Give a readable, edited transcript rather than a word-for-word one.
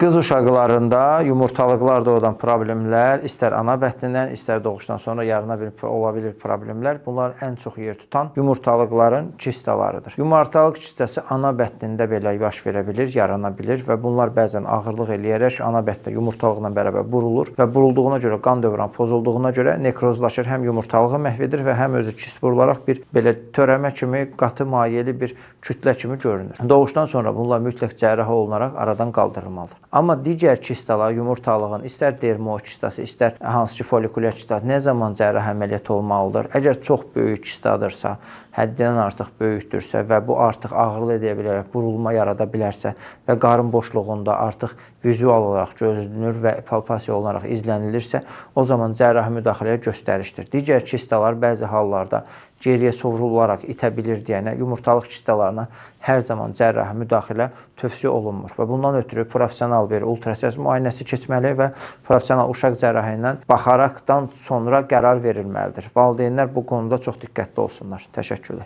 Qız uşaqlarında yumurtalıqlarda olan problemlər, istər ana bətnindən, istər doğuşdan sonra yarana bir ola bilir problemlər. Bunlar ən çox yer tutan yumurtalıqların kistalarıdır. Yumurtalıq kistası ana bətnində belə baş verə bilir, yarana bilir və bunlar bəzən ağırlıq eləyərək ana bətndə yumurtalıqla bərabər burulur və burulduğuna görə qan dövranı pozulduğuna görə nekrozlaşır, həm yumurtalığı məhv edir və həm özü kist burularaq bir belə törəmə kimi qatı mayeli bir kütlə kimi görünür. Doğuşdan sonra bunlar mütləq cərrahi olunaraq aradan qaldırılmalıdır. Amma digər kistalar yumurtalığın istər dermoid kistası, istər hansı ki folikulyar kista nə zaman cərrahi əməliyyat olmalıdır? Əgər çox böyük kistadırsa, həddindən artıq böyükdürsə və bu artıq ağrılı edə bilərək burulma yarada bilərsə və qarın boşluğunda artıq vizual olaraq gözlənir və palpasiya olunaraq izlənilirsə, o zaman cərrahi müdaxiləyə göstərişdir. Digər kistalar bəzi hallarda geriyə sovrularaq itə bilir deyənə yumurtalıq kistalarına hər zaman cərrahi müdaxilə tövsiyə olunmur və bundan ötürü professional bir ultrasəs müayinəsi keçməli və professional uşaq cərrahi ilə baxaraqdan sonra qərar verilməlidir. Valideynlər bu konuda çox diqqətli olsunlar. Təşəkkürlər.